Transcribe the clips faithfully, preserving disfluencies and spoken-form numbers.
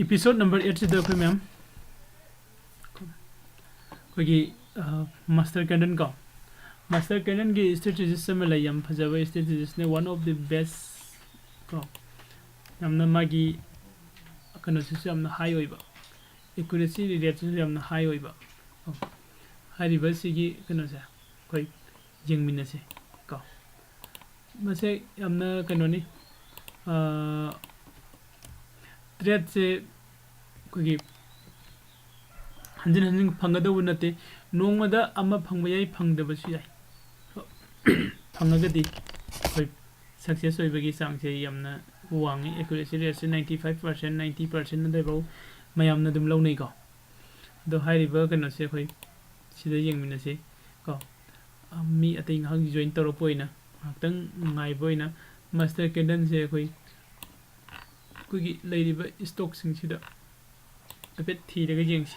Episode number eight ꯁꯤꯗ ꯑꯩꯈꯣꯏ ꯃꯌꯥꯝ ꯑꯩꯈꯣꯏꯒꯤ ꯃꯥꯁꯇꯔ ꯀꯦꯟꯗꯟ ꯀꯣ, ꯃꯥꯁꯇꯔ ꯀꯦꯟꯗꯟꯒꯤ ꯏꯁꯇ꯭ꯔꯦꯇꯦꯖꯤꯁ ꯑꯃ ꯂꯩ, ꯌꯥꯝ ꯐꯖꯕ ꯏꯁꯇ꯭ꯔꯦꯇꯦꯖꯤꯁꯅꯦ, one of the best ꯀꯣ, ꯌꯥꯝꯅ ꯃꯥꯒꯤ ꯀꯩꯅꯣꯁꯤꯁꯨ ꯌꯥꯝꯅ ꯍꯥꯏ ꯑꯣꯏꯕ, ꯑꯦꯀꯨꯔꯦꯁꯤ ꯔꯦꯠꯁꯤꯁꯨ ꯌꯥꯝꯅ ꯍꯥꯏ ꯑꯣꯏꯕ ꯀꯣ꯫ ꯍꯥꯏꯔꯤꯕꯁꯤꯒꯤ ꯀꯩꯅꯣꯁꯦ ꯑꯩꯈꯣꯏ ꯌꯦꯡꯃꯤꯟꯅꯁꯤ ꯀꯣ꯫ ꯃꯁꯦ ꯌꯥꯝꯅ ꯀꯩꯅꯣꯅꯤ, ꯇ꯭ꯔꯦꯠꯁꯦ ꯑꯩꯈꯣꯏꯒꯤ ꯍꯟꯖꯤꯟ ꯍꯟꯖꯤꯟ ꯐꯪꯒꯗꯧꯕ ꯅꯠꯇꯦ, ꯅꯣꯡꯃꯗ ꯑꯃ ꯐꯪꯕ ꯌꯥꯏ, ꯐꯪꯗꯕꯁꯨ ꯌꯥꯏ꯫ ꯐꯪꯉꯒꯗꯤ ꯑꯩꯈꯣꯏ ꯁꯛꯁꯦꯁ ꯑꯣꯏꯕꯒꯤ ꯆꯥꯡꯁꯦ ꯌꯥꯝꯅ ꯋꯥꯡꯉꯤ, ꯑꯦꯀꯨꯔꯦꯁꯤ ꯔꯦꯠꯁꯦ ninety five percent, ninety percent ꯑꯗꯨꯋꯥꯏꯐꯥꯎ ꯃꯌꯥꯝꯅ ꯑꯗꯨꯝ ꯂꯧꯅꯩꯀꯣ꯫ ꯑꯗꯣ ꯍꯥꯏꯔꯤꯕ ꯀꯩꯅꯣꯁꯦ ꯑꯩꯈꯣꯏ ꯁꯤꯗ ꯌꯦꯡꯃꯤꯟꯅꯁꯤ ꯀꯣ꯫ ꯃꯤ ꯑꯇꯩ ꯉꯥꯏꯍꯥꯛ ꯖꯣꯏꯟ ꯇꯧꯔꯛꯄ ꯑꯣꯏꯅ, ꯉꯥꯏꯍꯥꯛꯇꯪ ꯉꯥꯏꯕ ꯑꯣꯏꯅ, ꯃꯥꯁꯇꯔ ꯀꯦꯟꯗꯜꯁꯦ ꯑꯩꯈꯣꯏ ꯑꯩꯈꯣꯏꯒꯤ ꯂꯩꯔꯤꯕ ꯏꯁꯇꯣꯛꯁꯤꯡꯁꯤꯗ ꯍꯥꯏꯐꯦꯠ ꯊꯤꯔꯒ ꯌꯦꯡꯁꯤ꯫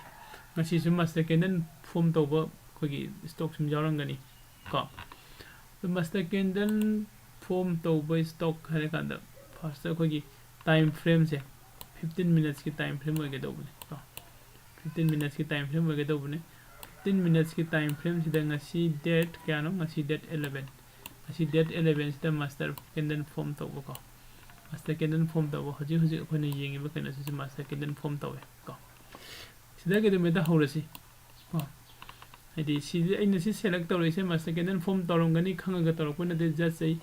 ꯉꯁꯤꯁꯨ ꯃꯥꯁꯇꯔ ꯀꯦꯟꯗꯜ ꯐꯣꯝ ꯇꯧꯕ ꯑꯩꯈꯣꯏꯒꯤ ꯏꯁꯇꯣꯛ ꯁꯨꯝ ꯌꯥꯎꯔꯝꯒꯅꯤ ꯀꯣ꯫ ꯑꯗꯣ ꯃꯥꯁꯇꯔ ꯀꯦꯟꯗꯜ ꯐꯣꯝ ꯇꯧꯕ ꯏꯁꯇꯣꯛ ꯍꯥꯏꯔꯀꯥꯟꯗ ꯐꯥꯔꯁꯇ ꯑꯩꯈꯣꯏꯒꯤ ꯇꯥꯏꯝ ꯐ꯭ꯔꯦꯝꯁꯦ ꯐꯤꯐꯇꯤꯟ ꯃꯤꯅꯠꯁꯀꯤ ꯇꯥꯏꯝ ꯐ꯭ꯔꯦꯝ ꯑꯣꯏꯒꯗꯧꯕꯅꯤ ꯀꯣ꯫ ꯐꯤꯐꯇꯤꯟ ꯃꯤꯅꯠꯁꯀꯤ ꯇꯥꯏꯝ ꯐ꯭ꯔꯦꯝ ꯑꯣꯏꯒꯗꯧꯕꯅꯤ꯫ ꯐꯤꯐꯇꯤꯟ ꯃꯤꯅꯠꯁꯀꯤ ꯇꯥꯏꯝ ꯐ꯭ꯔꯦꯝꯁꯤꯗ ꯉꯁꯤ ꯗꯦꯠ ꯀꯌꯥꯅꯣ? ꯉꯁꯤ ꯗꯦꯠ ꯑꯦꯂꯚꯦꯟ꯫ ꯉꯁꯤ ꯗꯦꯠ ꯑꯦꯂꯚꯦꯟꯁꯤꯗ ꯃꯥꯁꯇꯔ ꯀꯦꯟꯗꯜ ꯐꯣꯝ ꯇꯧꯕꯀꯣ꯫ ꯃꯥꯁꯇꯔ ꯀꯦꯟꯗꯜ ꯐꯣꯝ ꯇꯧꯕ, ꯍꯧꯖꯤꯛ ꯍꯧꯖꯤꯛ ꯑꯩꯈꯣꯏꯅ ꯌꯦꯡꯉꯤꯕ ꯀꯩꯅꯣꯁꯤꯁꯨ ꯃꯥꯁꯇꯔ ꯀꯦꯟꯗꯜ ꯐꯣꯝ ꯇꯧꯋꯦ ꯀꯣ꯫ ꯁꯤꯗ ꯀꯩꯗꯧꯃꯦꯗ ꯍꯧꯔꯁꯤ ꯀꯣ꯫ ꯍꯥꯏꯗꯤ ꯁꯤꯗꯤ ꯑꯩꯅ ꯁꯤ ꯁꯦꯂꯦꯛ ꯇꯧꯔꯛꯏꯁꯦ ꯃꯥꯁꯇꯔ ꯀꯦꯟꯗꯜ ꯐꯣꯝ ꯇꯧꯔꯝꯒꯅꯤ ꯈꯪꯉꯒ ꯇꯧꯔꯛꯄ ꯅꯠꯇꯦ, ꯖꯁ ꯑꯩ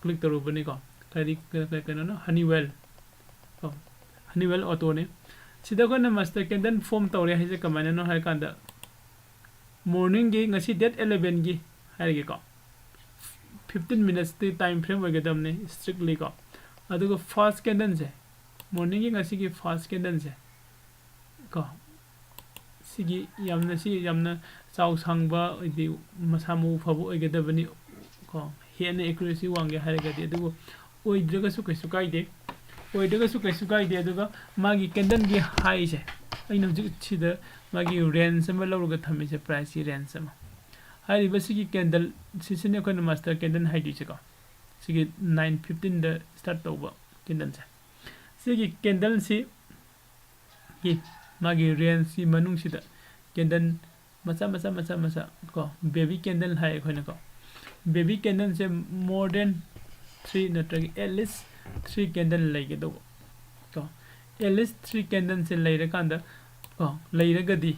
ꯀ꯭ꯂꯤꯛ ꯇꯧꯔꯨꯕꯅꯤꯀꯣ꯫ ꯀꯔꯤ ꯀ- ꯀ- ꯀꯩꯅꯣꯅꯣ? ꯍꯅꯤꯋꯦꯜ ꯀꯣ, ꯍꯅꯤꯋꯦꯜ ꯑꯣꯇꯣꯅꯦ꯫ ꯁꯤꯗ ꯑꯩꯈꯣꯏꯅ ꯃꯥꯁꯇꯔ ꯀꯦꯟꯗꯜ ꯐꯣꯝ ꯇꯧꯔꯦ ꯍꯥꯏꯁꯦ ꯀꯃꯥꯏꯅꯅꯣ ꯍꯥꯏꯔꯀꯥꯟꯗ, ꯃꯣꯔꯅꯤꯡꯒꯤ ꯉꯁꯤ ꯗꯦꯠ ꯑꯦꯂꯚꯦꯟꯒꯤ ꯍꯥꯏꯔꯒꯦꯀꯣ, ꯐꯤꯐꯇꯤꯟ ꯃꯤꯅꯠꯁꯇꯤ ꯇꯥꯏꯝ ꯐ꯭ꯔꯦꯝ ꯑꯣꯏꯒꯗꯕꯅꯤ ꯏꯁꯇ꯭ꯔꯤꯛꯂꯤ ꯀꯣ꯫ ꯑꯗꯨꯒ ꯐꯥꯔꯁ ꯀꯦꯟꯗꯜꯁꯦ, ꯃꯣꯔꯅꯤꯡꯒꯤ ꯉꯁꯤꯒꯤ ꯐꯥꯔꯁ ꯀꯦꯟꯗꯜꯁꯦ ꯀꯣ, ꯁꯤꯒꯤ ꯌꯥꯝꯅ, ꯁꯤ ꯌꯥꯝꯅ ꯆꯥꯎ ꯁꯥꯡꯕ, ꯍꯥꯏꯗꯤ ꯃꯁꯥ ꯃꯎ ꯐꯕ ꯑꯣꯏꯒꯗꯕꯅꯤ ꯀꯣ, ꯍꯦꯟꯅ ꯑꯦꯀꯨꯔꯦꯁꯤ ꯋꯥꯡꯒꯦ ꯍꯥꯏꯔꯒꯗꯤ꯫ ꯑꯗꯨꯕꯨ ꯑꯣꯏꯗ꯭ꯔꯒꯁꯨ ꯀꯩꯁꯨ ꯀꯥꯏꯗꯦ, ꯑꯣꯏꯗ꯭ꯔꯒꯁꯨ ꯀꯩꯁꯨ ꯀꯥꯏꯗꯦ꯫ ꯑꯗꯨꯒ ꯃꯥꯒꯤ ꯀꯦꯟꯗꯜꯒꯤ ꯍꯥꯏꯁꯦ, ꯑꯩꯅ ꯍꯧꯖꯤꯛ ꯁꯤꯗ ꯃꯥꯒꯤ ꯔꯦꯟꯖ ꯑꯃ ꯂꯧꯔꯒ ꯊꯝꯃꯤꯁꯦ, ꯄ꯭ꯔꯥꯏꯁꯀꯤ ꯔꯦꯟꯖ ꯑꯃ꯫ ꯍꯥꯏꯔꯤꯕ ꯁꯤꯒꯤ ꯀꯦꯟꯗꯜ, ꯁꯤꯁꯤꯅꯦ ꯑꯩꯈꯣꯏꯅ ꯃꯥꯁꯇꯔ ꯀꯦꯟꯗꯜ ꯍꯥꯏꯗꯣꯏꯁꯦꯀꯣ꯫ ꯁꯤꯒꯤ ꯅꯥꯏꯟ ꯐꯤꯐꯇꯤꯟꯗ ꯁ꯭ꯇꯥꯔꯠ ꯇꯧꯕ ꯀꯦꯟꯗꯜꯁꯦ꯫ ꯁꯤꯒꯤ ꯀꯦꯟꯗꯜꯁꯤ ꯃꯥꯒꯤ ꯔꯦꯟꯖꯀꯤ ꯃꯅꯨꯡꯁꯤꯗ ꯀꯦꯟꯗꯜ ꯃꯆꯥ ꯃꯆꯥ ꯃꯆꯥ ꯃꯆꯥ ꯀꯣ, ꯕꯦꯕꯤ ꯀꯦꯟꯗꯜ ꯍꯥꯏ ꯑꯩꯈꯣꯏꯅꯀꯣ꯫ ꯕꯦꯕꯤ ꯀꯦꯟꯗꯜꯁꯦ ꯃꯣꯔ ꯗꯦꯟ ꯊ꯭ꯔꯤ ꯅꯠꯇ꯭ꯔꯒ ꯑꯦꯠ ꯂꯤꯁ ꯊ꯭ꯔꯤ ꯀꯦꯟꯗꯜ ꯂꯩꯒꯗꯧꯕ ꯀꯣ꯫ ꯑꯦꯠ ꯂꯤꯁ ꯊ꯭ꯔꯤ ꯀꯦꯟꯗꯜꯁꯦ ꯂꯩꯔꯀꯥꯟꯗ ꯀꯣ, ꯂꯩꯔꯒꯗꯤ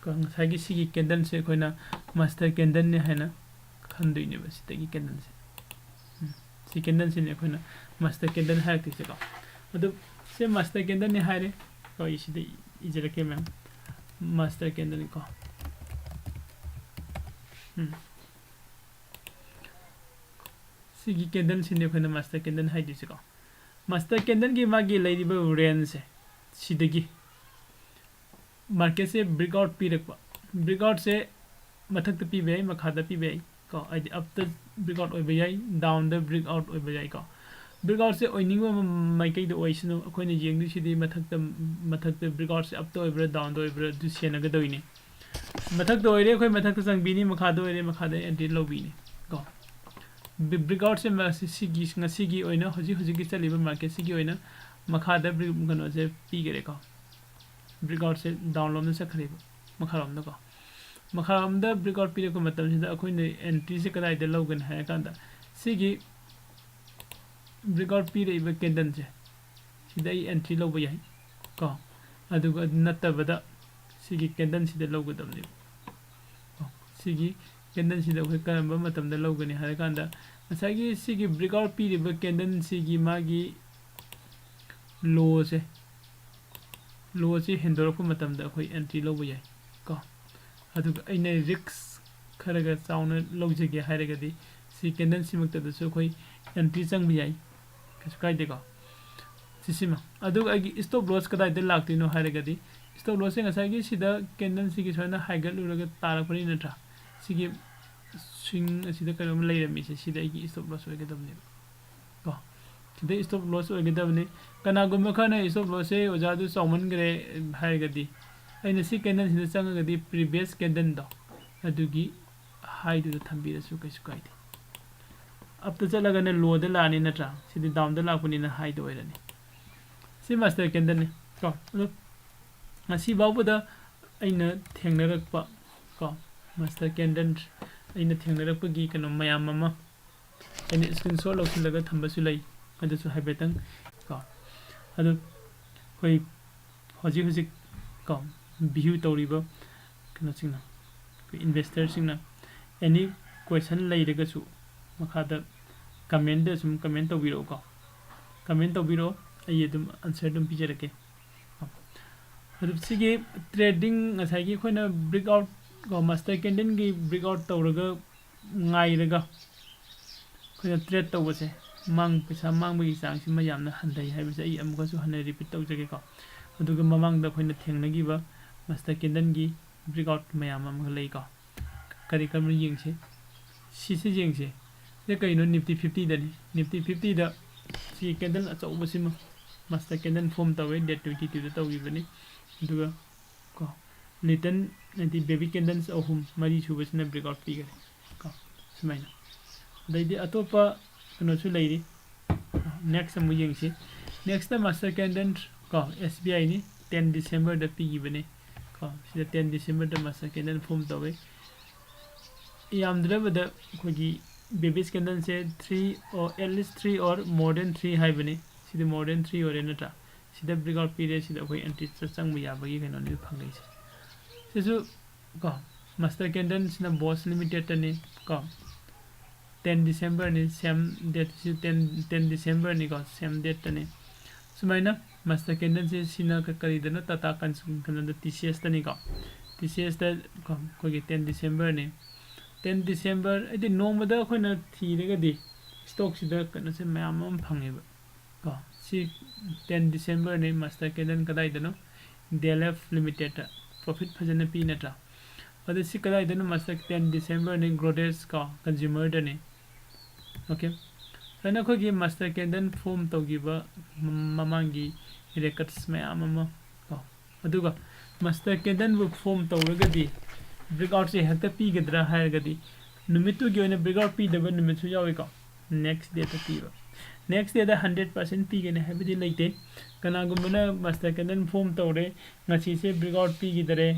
ꯀꯣ, ꯉꯁꯥꯏꯒꯤ ꯁꯤꯒꯤ ꯀꯦꯟꯗꯜꯁꯦ ꯑꯩꯈꯣꯏꯅ ꯃꯥꯁꯇꯔ ꯀꯦꯟꯗꯜꯅꯤ ꯍꯥꯏꯅ ꯈꯟꯗꯣꯏꯅꯦꯕ ꯁꯤꯗꯒꯤ ꯀꯦꯟꯗꯜꯁꯦ꯫ ꯎꯝ, ꯁꯤ ꯀꯦꯟꯗꯜꯁꯤꯅꯦ ꯑꯩꯈꯣꯏꯅ ꯃꯥꯁꯇꯔ ꯀꯦꯟꯗꯜ ꯍꯥꯏꯔꯛꯇꯣꯏꯁꯦꯀꯣ꯫ ꯑꯗꯨ ꯁꯤ ꯃꯥꯁꯇꯔ ꯀꯦꯟꯗꯜꯅꯤ ꯍꯥꯏꯔꯦ꯫ ꯀꯣ, ꯑꯩ ꯁꯤꯗ ꯏꯖꯔꯛꯀꯦ ꯃꯌꯥꯝ꯫ ꯃꯥꯁꯇꯔ ꯀꯦꯟꯗꯜꯅꯤꯀꯣ꯫ ꯎꯝ꯫ ꯁꯤꯒꯤ ꯀꯦꯟꯗꯜꯁꯤꯅꯦ ꯑꯩꯈꯣꯏꯅ ꯃꯥꯁꯇꯔ ꯀꯦꯟꯗꯜ ꯍꯥꯏꯗꯣꯏꯁꯦꯀꯣ꯫ ꯃꯥꯁꯇꯔ ꯀꯦꯟꯗꯜꯒꯤ ꯃꯥꯒꯤ ꯂꯩꯔꯤꯕ ꯔꯦꯟꯖꯁꯦ ꯁꯤꯗꯒꯤ ꯃꯥꯔꯀꯦꯠꯁꯦ ꯕ꯭ꯔꯤꯛ ꯑꯥꯎꯠ ꯄꯤꯔꯛꯄ꯫ ꯕ꯭ꯔꯤꯛ ꯑꯥꯎꯠꯁꯦ ꯃꯊꯛꯇ ꯄꯤꯕ ꯌꯥꯏ, ꯃꯈꯥꯗ ꯄꯤꯕ ꯌꯥꯏ ꯀꯣ꯫ ꯍꯥꯏꯗꯤ ꯑꯞꯇ ꯕ꯭ꯔꯤꯛ ꯑꯥꯎꯠ ꯑꯣꯏꯕ ꯌꯥꯏ, ꯗꯥꯎꯟꯗ ꯕ꯭ꯔꯤꯛ ꯑꯥꯎꯠ ꯑꯣꯏꯕ ꯌꯥꯏ ꯀꯣ꯫ ꯕ꯭ꯔꯤꯛ ꯑꯥꯎꯠꯁꯦ ꯑꯣꯏꯅꯤꯡꯕ ꯃꯥꯏꯀꯩꯗ ꯑꯣꯏꯁꯅꯨ, ꯑꯩꯈꯣꯏꯅ ꯌꯦꯡꯗꯣꯏꯁꯤꯗꯤ ꯃꯊꯛꯇ, ꯃꯊꯛꯇ ꯕ꯭ꯔꯤꯛ ꯑꯥꯎꯠꯁꯦ ꯑꯞꯇ ꯑꯣꯏꯕ꯭ꯔꯥ ꯗꯥꯎꯟꯗ ꯑꯣꯏꯕ꯭ꯔꯥ ꯑꯗꯨ ꯁꯦꯟꯅꯒꯗꯧꯔꯤꯅꯤ꯫ ꯃꯊꯛꯇ ꯑꯣꯏꯔꯦ ꯑꯩꯈꯣꯏ ꯃꯊꯛꯇ ꯆꯪꯕꯤꯅꯤ, ꯃꯈꯥꯗ ꯑꯣꯏꯔꯦ ꯃꯈꯥꯗ ꯑꯦꯟꯇ꯭ꯔꯤ ꯂꯧꯕꯤꯅꯤ ꯀꯣ꯫ ꯕ꯭ꯔꯤꯛ ꯑꯥꯎꯠꯁꯦ ꯃꯁꯤ, ꯁꯤꯒꯤ ꯉꯁꯤꯒꯤ ꯑꯣꯏꯅ ꯍꯧꯖꯤꯛ ꯍꯧꯖꯤꯛꯀꯤ ꯆꯠꯂꯤꯕ ꯃꯥꯔꯀꯦꯠꯁꯤꯒꯤ ꯑꯣꯏꯅ ꯃꯈꯥꯗ ꯕ꯭ꯔꯤꯛ ꯀꯩꯅꯣꯁꯦ ꯄꯤꯈꯔꯦꯀꯣ꯫ ꯕ꯭ꯔꯤꯛ ꯑꯥꯎꯠꯁꯦ ꯗꯥꯎꯟꯂꯣꯝꯗ ꯆꯠꯈ꯭ꯔꯦꯕ, ꯃꯈꯥꯔꯣꯝꯗꯀꯣ꯫ ꯃꯈꯥꯔꯣꯝꯗ ꯕ꯭ꯔꯤꯛ ꯑꯥꯎꯠ ꯄꯤꯔꯛꯄ ꯃꯇꯝꯁꯤꯗ ꯑꯩꯈꯣꯏꯅ ꯑꯦꯟꯇ꯭ꯔꯤꯁꯦ ꯀꯗꯥꯏꯗ ꯂꯧꯒꯅꯤ ꯍꯥꯏꯔꯀꯥꯟꯗ ꯁꯤꯒꯤ ꯕ꯭ꯔꯤꯛ ꯑꯥꯎꯠ ꯄꯤꯔꯛꯏꯕ ꯀꯦꯟꯗꯜꯁꯦ ꯁꯤꯗ ꯑꯩ ꯑꯦꯟꯇ꯭ꯔꯤ ꯂꯧꯕ ꯌꯥꯏ ꯀꯣ꯫ ꯑꯗꯨꯒ ꯑꯗꯨ ꯅꯠꯇꯕꯗ ꯁꯤꯒꯤ ꯀꯦꯟꯗꯜꯁꯤꯗ ꯂꯧꯒꯗꯕꯅꯦꯕ ꯀꯣ꯫ ꯁꯤꯒꯤ ꯀꯦꯟꯗꯜꯁꯤꯗ ꯑꯩꯈꯣꯏ ꯀꯔꯝꯕ ꯃꯇꯝꯗ ꯂꯧꯒꯅꯤ ꯍꯥꯏꯔꯀꯥꯟꯗ ꯉꯁꯥꯏꯒꯤ ꯁꯤꯒꯤ ꯕ꯭ꯔꯤꯛ ꯑꯥꯎꯠ ꯄꯤꯔꯤꯕ ꯀꯦꯟꯗꯜꯁꯤꯒꯤ ꯃꯥꯒꯤ ꯂꯣꯁꯦ, ꯂꯣꯁꯦ ꯍꯦꯟꯗꯣꯔꯛꯄ ꯃꯇꯝꯗ ꯑꯩꯈꯣꯏ ꯑꯦꯟꯇ꯭ꯔꯤ ꯂꯧꯕ ꯌꯥꯏ ꯀꯣ꯫ ꯑꯗꯨꯒ ꯑꯩꯅ ꯔꯤꯛꯁ ꯈꯔꯒ ꯆꯥꯎꯅ ꯂꯧꯖꯒꯦ ꯍꯥꯏꯔꯒꯗꯤ ꯁꯤ ꯀꯦꯟꯗꯜꯁꯤꯃꯛꯇꯗꯁꯨ ꯑꯩꯈꯣꯏ ꯑꯦꯟꯇ꯭ꯔꯤ ꯆꯪꯕ ꯌꯥꯏ, ꯀꯩꯁꯨ ꯀꯥꯏꯗꯦꯀꯣ꯫ ꯁꯤꯁꯤꯃ꯫ ꯑꯗꯨꯒ ꯑꯩꯒꯤ ꯁ꯭ꯇꯣꯞ ꯂꯣꯁ ꯀꯗꯥꯏꯗ ꯂꯥꯛꯇꯣꯏꯅꯣ ꯍꯥꯏꯔꯒꯗꯤ ꯁ꯭ꯇꯣꯞ ꯂꯣꯁꯁꯦ ꯉꯁꯥꯏꯒꯤ ꯁꯤꯗ ꯀꯦꯟꯗꯜꯁꯤꯒꯤ ꯁꯨꯃꯥꯏꯅ ꯍꯥꯏꯒꯠꯂꯨꯔꯒ ꯇꯥꯔꯛꯄꯅꯤ ꯅꯠꯇ꯭ꯔꯥ? ꯁꯤꯒꯤ ꯁ꯭ꯋꯤꯡ ꯑꯁꯤꯗ ꯀꯩꯅꯣꯝꯃ ꯂꯩꯔꯝꯃꯤꯁꯦ ꯁꯤꯗ ꯑꯩꯒꯤ ꯁ꯭ꯇꯣꯞ ꯂꯣꯁ ꯑꯣꯏꯒꯗꯕꯅꯦꯕ ꯀꯣ꯫ ꯁꯤꯗ ꯁ꯭ꯇꯣꯞ ꯂꯣꯁ ꯑꯣꯏꯒꯗꯕꯅꯤ꯫ ꯀꯅꯥꯒꯨꯝꯕ ꯈꯔꯅ ꯁ꯭ꯇꯣꯞ ꯂꯣꯁꯁꯦ ꯑꯣꯖꯥꯗꯨ ꯆꯥꯎꯃꯟꯈ꯭ꯔꯦ ꯍꯥꯏꯔꯒꯗꯤ ꯑꯩꯅ ꯁꯤ ꯀꯦꯟꯗꯜꯁꯤꯗ ꯆꯪꯉꯒꯗꯤ ꯄ꯭ꯔꯤꯚꯤꯌꯁ ꯀꯦꯟꯗꯜꯗꯣ ꯑꯗꯨꯒꯤ ꯍꯥꯏꯗꯨꯗ ꯊꯝꯕꯤꯔꯁꯨ ꯀꯩꯁꯨ ꯀꯥꯏꯗꯦ꯫ ꯑꯞꯇ ꯆꯠꯂꯒꯅ ꯂꯣꯗ ꯂꯥꯛꯑꯅꯤ ꯅꯠꯇ꯭ꯔꯥ? ꯁꯤꯗꯤ ꯗꯥꯎꯟꯗ ꯂꯥꯛꯄꯅꯤꯅ ꯍꯥꯏꯗ ꯑꯣꯏꯔꯅꯤ꯫ ꯁꯤ ꯃꯥꯁꯇꯔ ꯀꯦꯟꯗꯜꯅꯤ ꯀꯣ꯫ ꯑꯗꯣ ꯉꯁꯤ ꯐꯥꯎꯕꯗ ꯑꯩꯅ ꯊꯦꯡꯅꯔꯛꯄ ꯀꯣ, master candle ꯑꯩꯅ ꯊꯦꯡꯅꯔꯛꯄꯒꯤ ꯀꯩꯅꯣ ꯃꯌꯥꯝ ꯑꯃ ꯑꯩꯅ screenshot ꯂꯧꯁꯤꯜꯂꯒ ꯊꯝꯕꯁꯨ ꯂꯩ꯫ ꯑꯗꯨꯁꯨ ꯍꯥꯏꯐꯦꯠꯇꯪ ꯀꯣ, ꯑꯗꯨ ꯑꯩꯈꯣꯏ ꯍꯧꯖꯤꯛ ꯍꯧꯖꯤꯛ ꯀꯣ view ꯇꯧꯔꯤꯕ ꯀꯩꯅꯣꯁꯤꯡꯅ, ꯑꯩꯈꯣꯏ investorꯁꯤꯡꯅ any question ꯂꯩꯔꯒꯁꯨ ꯃꯈꯥꯗ commentꯇ ꯁꯨꯝ comment ꯇꯧꯕꯤꯔꯛꯎꯀꯣ꯫ Comment ꯇꯧꯕꯤꯔꯛꯑꯣ, ꯑꯩ ꯑꯗꯨꯝ answer ꯑꯗꯨꯝ ꯄꯤꯖꯔꯛꯀꯦ꯫ ꯑꯗꯨ ꯁꯤꯒꯤ trading, ꯉꯁꯥꯏꯒꯤ ꯑꯩꯈꯣꯏꯅ breakout ꯀꯣ, master candleꯒꯤ breakout ꯇꯧꯔꯒ ꯉꯥꯏꯔꯒ ꯑꯩꯈꯣꯏꯅ trade ꯇꯧꯕꯁꯦ, ꯃꯥꯡ-, ꯄꯩꯁꯥ ꯃꯥꯡꯕꯒꯤ ꯆꯥꯡꯁꯤꯃ ꯌꯥꯝꯅ ꯍꯟꯊꯩ ꯍꯥꯏꯕꯁꯦ ꯑꯩ ꯑꯃꯨꯛꯀꯁꯨ ꯍꯟꯅ repeat ꯇꯧꯖꯒꯦꯀꯣ꯫ ꯑꯗꯨꯒ ꯃꯃꯥꯡꯗ ꯑꯩꯈꯣꯏꯅ ꯊꯦꯡꯅꯈꯤꯕ master candleꯒꯤ breakout ꯃꯌꯥꯝ ꯑꯃꯒ ꯂꯩꯀꯣ꯫ ꯀꯔꯤ ꯀꯔꯝꯕ ꯌꯦꯡꯁꯤ? ꯁꯤꯁꯦ ꯌꯦꯡꯁꯤ꯫ ꯁꯤꯗ ꯀꯩꯅꯣ? Nifty fiftyꯗꯅꯤ꯫ Nifty fiftyꯗ ꯁꯤ candle ꯑꯆꯧꯕꯁꯤꯃ master candle form ꯇꯧꯋꯦ, date twenty twoꯗ ꯇꯧꯈꯤꯕꯅꯤ꯫ ꯑꯗꯨꯒ ꯀꯣ, little ꯍꯥꯏꯗꯤ baby candles ꯑꯍꯨꯝ, ꯃꯔꯤ ꯁꯨꯕꯁꯤꯅ breakout ꯄꯤꯈꯔꯦ ꯀꯣ, ꯁꯨꯃꯥꯏꯅ꯫ ꯑꯗꯩꯗꯤ ꯑꯇꯣꯞꯄ ꯀꯩꯅꯣꯁꯨ ꯂꯩꯔꯤ, next ꯑꯃꯨꯛ ꯌꯦꯡꯁꯤ꯫ Nextꯇ master candle ꯀꯣ, S B Iꯅꯤ, ten Decemberꯗ ꯄꯤꯈꯤꯕꯅꯤ ꯀꯣ꯫ ꯁꯤꯗ ten Decemberꯗ master candle form ꯇꯧꯋꯤ꯫ ꯌꯥꯝꯗ꯭ꯔꯕꯗ ꯑꯩꯈꯣꯏꯒꯤ bearish candleꯁꯦ three or at least three or more than three ꯍꯥꯏꯕꯅꯤ꯫ ꯁꯤꯗꯤ more than three ꯑꯣꯏꯔꯦ ꯅꯠꯇ꯭ꯔꯥ? ꯁꯤꯗ breakout ꯄꯤꯔꯦ, ꯁꯤꯗ ꯑꯩꯈꯣꯏ entry ꯆꯪꯕ ꯌꯥꯕꯒꯤ ꯀꯩꯅꯣꯅꯤ ꯐꯪꯉꯛꯏꯁꯦ꯫ ꯁꯤꯁꯨ ꯀꯣ, master candleꯁꯤꯅ Bosch Limitedꯇꯅꯤ ꯀꯣ, ten Decemberꯅꯤ, same dateꯁꯤ ten, ten Decemberꯅꯤꯀꯣ, same dateꯇꯅꯤ꯫ ꯁꯨꯃꯥꯏꯅ master candleꯁꯦ ꯁꯤꯅ ꯀ-, ꯀꯔꯤꯗꯅꯣ? Tata Cons-, ꯀꯩꯅꯣꯗ, TCSꯇꯅꯤꯀꯣ꯫ TCSꯇ ꯀꯣ, ꯑꯩꯈꯣꯏꯒꯤ ten Decemberꯅꯤ꯫ Ten December ꯍꯥꯏꯗꯤ ꯅꯣꯡꯃꯗ ꯑꯩꯈꯣꯏꯅ ꯊꯤꯔꯒꯗꯤ stockꯁꯤꯗ ꯀꯩꯅꯣꯁꯦ ꯃꯌꯥꯝ ꯑꯃ ꯐꯪꯉꯦꯕ ꯀꯣ꯫ ꯁꯤ ten Decemberꯅꯤ, master candle ꯀꯗꯥꯏꯗꯅꯣ? DLF Limitedꯇ profit ꯐꯖꯅ ꯄꯤ ꯅꯠꯇ꯭ꯔꯥ? ꯑꯗ ꯁꯤ ꯀꯗꯥꯏꯗꯅꯣ? Master ten Decemberꯅꯤ, Godrej ꯀꯣ, consumerꯗꯅꯤ꯫ Okay, ꯁꯨꯃꯥꯏꯅ ꯑꯩꯈꯣꯏꯒꯤ master candle form ꯇꯧꯈꯤꯕ ꯃ-, ꯃꯃꯥꯡꯒꯤ records ꯃꯌꯥꯝ ꯑꯃ ꯀꯣ, ꯑꯗꯨꯒ master candleꯕꯨ form ꯇꯧꯔꯒꯗꯤ breakoutꯁꯦ ꯍꯦꯛꯇ ꯄꯤꯒꯗ꯭ꯔꯥ ꯍꯥꯏꯔꯒꯗꯤ ꯅꯨꯃꯤꯠꯇꯨꯒꯤ ꯑꯣꯏꯅ breakout ꯄꯤꯗꯕ ꯅꯨꯃꯤꯠꯁꯨ ꯌꯥꯎꯏꯀꯣ꯫ Next dateꯇ ꯄꯤꯕ, Next dayꯗ hundred percent ꯄꯤꯒꯅꯤ ꯍꯥꯏꯕꯗꯤ ꯂꯩꯇꯦ꯫ ꯀꯅꯥꯒꯨꯝꯕꯅ master candle form ꯇꯧꯔꯦ, ꯉꯁꯤꯁꯦ breakout ꯄꯤꯈꯤꯗꯔꯦ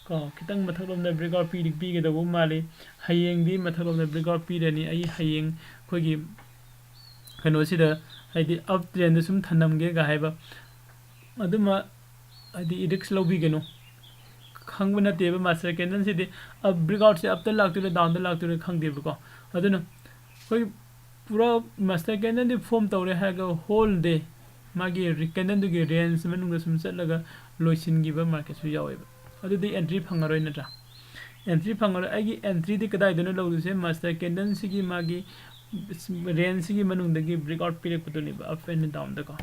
ꯀꯣ, ꯈꯤꯇꯪ ꯃꯊꯛꯂꯣꯝꯗ breakout ꯄꯤꯔꯤ ꯄꯤꯒꯗꯧꯕ ꯃꯥꯜꯂꯤ, ꯍꯌꯦꯡꯗꯤ ꯃꯊꯛꯂꯣꯝꯗ breakout ꯄꯤꯔꯅꯤ, ꯑꯩ ꯍꯌꯦꯡ ꯑꯩꯈꯣꯏꯒꯤ ꯀꯩꯅꯣꯁꯤꯗ ꯍꯥꯏꯗꯤ up trendꯗ ꯁꯨꯝ ꯊꯅꯝꯒꯦꯒ ꯍꯥꯏꯕ ꯑꯗꯨꯃ ꯍꯥꯏꯗꯤ risk ꯂꯧꯕꯤꯒꯅꯨ꯫ ꯈꯪꯕ ꯅꯠꯇꯦꯕ master candleꯁꯤꯗꯤ breakoutꯁꯦ upꯇ ꯂꯥꯛꯇꯣꯏꯔꯥ downꯗ ꯂꯥꯛꯇꯣꯏꯔꯥ ꯈꯪꯗꯦꯕꯀꯣ꯫ ꯑꯗꯨꯅ ꯑꯩꯈꯣꯏ ꯄꯨꯔꯥ master candleꯗꯤ form ꯇꯧꯔꯦ ꯍꯥꯏꯔꯒ whole day ꯃꯥꯒꯤ candleꯗꯨꯒꯤ range ꯃꯅꯨꯡꯗ ꯁꯨꯝ ꯆꯠꯂꯒ ꯂꯣꯏꯁꯤꯟꯈꯤꯕ marketꯁꯨ ꯌꯥꯎꯋꯦꯕ꯫ ꯑꯗꯨꯗꯤ entry ꯐꯪꯉꯔꯣꯏ ꯅꯠꯇ꯭ꯔꯥ? Entry ꯐꯪꯉꯔꯣꯏ꯫ ꯑꯩꯒꯤ entryꯗꯤ ꯀꯗꯥꯏꯗꯅꯣ ꯂꯧꯗꯣꯏꯁꯦ? Master candleꯁꯤꯒꯤ ꯃꯥꯒꯤ rangeꯁꯤꯒꯤ ꯃꯅꯨꯡꯗꯒꯤ breakout ꯄꯤꯔꯛꯄꯗꯨꯅꯦꯕ, up and downꯗꯀꯣ꯫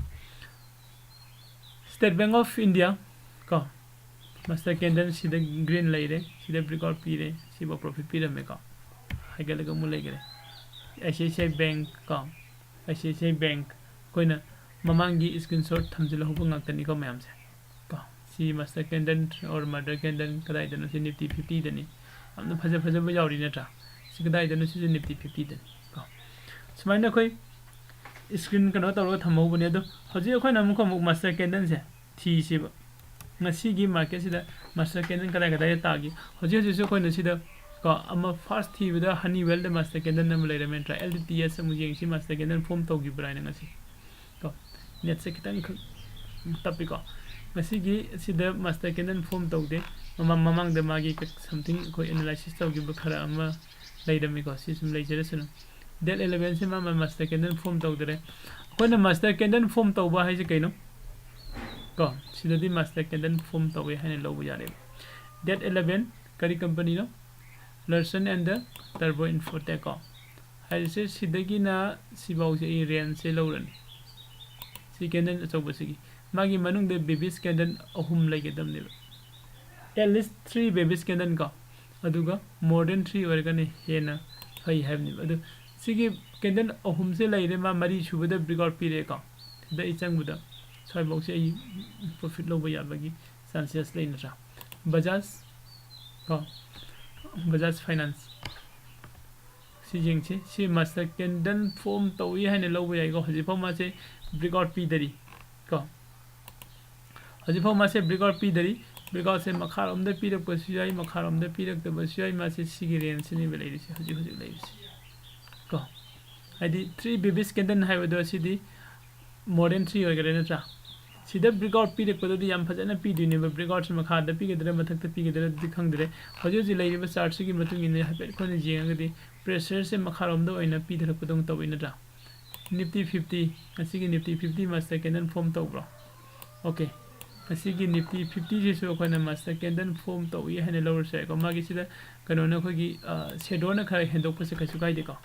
State Bank of India ꯀꯣ, master candle ꯁꯤꯗ green ꯂꯩꯔꯦ, ꯁꯤꯗ breakout ꯄꯤꯔꯦ, ꯁꯤꯐꯥꯎ profit ꯄꯤꯔꯝꯃꯦꯀꯣ, ꯍꯥꯏꯒꯠꯂꯒ ꯑꯃꯨꯛ ꯂꯩꯈꯔꯦ꯫ ICICI Bank ꯀꯣ, ICICI Bank ꯑꯩꯈꯣꯏꯅ ꯃꯃꯥꯡꯒꯤ screenshot ꯊꯝꯖꯤꯜꯍꯧꯕ ꯉꯥꯛꯇꯅꯤꯀꯣ ꯃꯌꯥꯝꯁꯦ ꯀꯣ꯫ ꯁꯤ master candle or mother candle ꯀꯗꯥꯏꯗꯅꯣ? ꯁꯤ Nifty fiftyꯗꯅꯤ꯫ ꯌꯥꯝꯅ ꯐꯖ ꯐꯖꯕ ꯌꯥꯎꯔꯤ ꯅꯠꯇ꯭ꯔꯥ? ꯁꯤ ꯀꯗꯥꯏꯗꯅꯣ? ꯁꯤꯁꯨ Nifty fiftyꯗꯅꯤ ꯀꯣ꯫ ꯁꯨꯃꯥꯏꯅ ꯑꯩꯈꯣꯏ screen ꯀꯩꯅꯣ ꯇꯧꯔꯒ ꯊꯝꯍꯧꯕꯅꯦ꯫ ꯑꯗꯣ ꯍꯧꯖꯤꯛ ꯑꯩꯈꯣꯏꯅ ꯑꯃꯨꯛꯀ ꯑꯃꯨꯛ master candleꯁꯦ ꯊꯤꯁꯤꯕ꯫ ꯉꯁꯤꯒꯤ marketꯁꯤꯗ master candle ꯀꯗꯥꯏ ꯀꯗꯥꯏꯗ ꯇꯥꯒꯦ? ꯍꯧꯖꯤꯛ ꯍꯧꯖꯤꯛꯁꯨ ꯑꯩꯈꯣꯏꯅ ꯁꯤꯗ ꯀꯣ ꯑꯃ first ꯊꯤꯕꯗ Honeywellꯗ master candle ꯑꯃ ꯂꯩꯔꯝꯃꯦ ꯅꯠꯇ꯭ꯔꯥ? LTTS ꯑꯃꯨꯛ ꯌꯦꯡꯁꯤ, master candle form ꯇꯧꯈꯤꯕ꯭ꯔꯥ ꯍꯥꯏꯅ ꯉꯁꯤ ꯀꯣ꯫ Netꯁꯦ ꯈꯤꯇꯪ ꯈꯛ ꯇꯞꯄꯤꯀꯣ꯫ ꯉꯁꯤꯒꯤ ꯁꯤꯗ master candle form ꯇꯧꯗꯦ꯫ ꯃꯃꯥꯡ ꯃꯃꯥꯡꯗ ꯃꯥꯒꯤ something ꯑꯩꯈꯣꯏ analysis ꯇꯧꯈꯤꯕ ꯈꯔ ꯑꯃ ꯂꯩꯔꯝꯃꯤꯀꯣ꯫ ꯁꯤ ꯁꯨꯝ ꯂꯩꯖꯔꯁꯅꯨ꯫ Date elevenꯁꯤ ꯃꯥ master candle form ꯇꯧꯗꯔꯦ꯫ ꯑꯩꯈꯣꯏꯅ master candle form ꯇꯧꯕ ꯍꯥꯏꯁꯦ ꯀꯩꯅꯣ? ꯀꯣ ꯁꯤꯗꯗꯤ master candle form ꯇꯧꯋꯦ ꯍꯥꯏꯅ ꯂꯧꯕ ꯌꯥꯔꯦꯕ꯫ Date eleven ꯀꯔꯤ companyꯅꯣ? Larsen and Toubro Infotech ꯀꯣ꯫ ꯍꯥꯏꯔꯤꯁꯦ ꯁꯤꯗꯒꯤꯅ ꯁꯤꯐꯥꯎꯁꯦ ꯑꯩ rangeꯁꯦ ꯂꯧꯔꯅꯤ꯫ ꯁꯤ candle ꯑꯆꯧꯕꯁꯤꯒꯤ ꯃꯥꯒꯤ ꯃꯅꯨꯡꯗ bearish candle ꯑꯍꯨꯝ ꯂꯩꯒꯗꯕꯅꯦꯕ꯫ At least three bearish candle ꯀꯣ, ꯑꯗꯨꯒ more than three ꯑꯣꯏꯔꯒꯅ ꯍꯦꯟꯅ ꯐꯩ ꯍꯥꯏꯕꯅꯦꯕ꯫ ꯑꯗꯨ ꯁꯤꯒꯤ candle ꯑꯍꯨꯝꯁꯦ ꯂꯩꯔꯦ, ꯃꯥ ꯃꯔꯤ ꯁꯨꯕꯗ breakout ꯄꯤꯔꯛꯑꯦꯀꯣ꯫ ꯁꯤꯗ ꯑꯩ ꯆꯪꯕꯗ ꯁ꯭ꯋꯥꯏꯐꯥꯎꯁꯦ ꯑꯩ profit ꯂꯧꯕ ꯌꯥꯕꯒꯤ chances ꯂꯩ ꯅꯠꯇ꯭ꯔꯥ? Bajaj ꯀꯣ, Bajaj Finance ꯁꯤ ꯌꯦꯡꯁꯤ, ꯁꯤ master candle form ꯇꯧꯏ ꯍꯥꯏꯅ ꯂꯧꯕ ꯌꯥꯏꯀꯣ꯫ ꯍꯧꯖꯤꯛꯐꯥꯎ ꯃꯥꯁꯦ breakout ꯄꯤꯗꯔꯤ ꯀꯣ꯫ ꯍꯧꯖꯤꯛꯐꯥꯎ ꯃꯥꯁꯦ breakout ꯄꯤꯗꯔꯤ꯫ Breakoutꯁꯦ ꯃꯈꯥꯔꯣꯝꯗ ꯄꯤꯔꯛꯄꯁꯨ ꯌꯥꯏ, ꯃꯈꯥꯔꯣꯝꯗ ꯄꯤꯔꯛꯇꯕꯁꯨ ꯌꯥꯏ꯫ ꯃꯥꯁꯦ ꯁꯤꯒꯤ rangeꯁꯤꯅꯦꯕ ꯂꯩꯔꯤꯁꯦ, ꯍꯧꯖꯤꯛ ꯍꯧꯖꯤꯛ ꯂꯩꯔꯤꯁꯦ ꯀꯣ꯫ ꯍꯥꯏꯗꯤ three bearish candle ꯍꯥꯏꯕꯗꯣ ꯑꯁꯤꯗꯤ more than three ꯑꯣꯏꯈꯔꯦ ꯅꯠꯇ꯭ꯔꯥ? ꯁꯤꯗ breakout ꯄꯤꯔꯛꯄꯗꯗꯤ ꯌꯥꯝ ꯐꯖꯅ ꯄꯤꯗꯣꯏꯅꯦꯕ꯫ Breakoutꯁꯦ ꯃꯈꯥꯗ ꯄꯤꯒꯗ꯭ꯔꯥ ꯃꯊꯛꯇ ꯄꯤꯒꯗ꯭ꯔꯥꯗꯤ ꯈꯪꯗ꯭ꯔꯦ꯫ ꯍꯧꯖꯤꯛ ꯍꯧꯖꯤꯛ ꯂꯩꯔꯤꯕ chartꯁꯤꯒꯤ ꯃꯇꯨꯡ ꯏꯟꯅ ꯍꯥꯏꯐꯦꯠ ꯑꯩꯈꯣꯏꯅ ꯌꯦꯡꯉꯒꯗꯤ pressureꯁꯦ ꯃꯈꯥꯔꯣꯝꯗ ꯑꯣꯏꯅ ꯄꯤꯊꯔꯛꯄꯗꯧꯅ ꯇꯧꯏ ꯅꯠꯇ꯭ꯔꯥ? Nifty fifty, ꯉꯁꯤꯒꯤ Nifty fifty master candle form ꯇꯧꯕ꯭ꯔꯣ? Okay, ꯉꯁꯤꯒꯤ Nifty fiftyꯁꯤꯁꯨ ꯑꯩꯈꯣꯏꯅ master candle form ꯇꯧꯏ ꯍꯥꯏꯅ ꯂꯧꯔꯁꯨ ꯌꯥꯏꯀꯣ꯫ ꯃꯥꯒꯤ ꯁꯤꯗ ꯀꯩꯅꯣꯅ ꯑꯩꯈꯣꯏꯒꯤ shadowꯅ ꯈꯔ ꯍꯦꯟꯗꯣꯛꯄꯁꯦ ꯀꯩꯁꯨ ꯀꯥꯏꯗꯦꯀꯣ꯫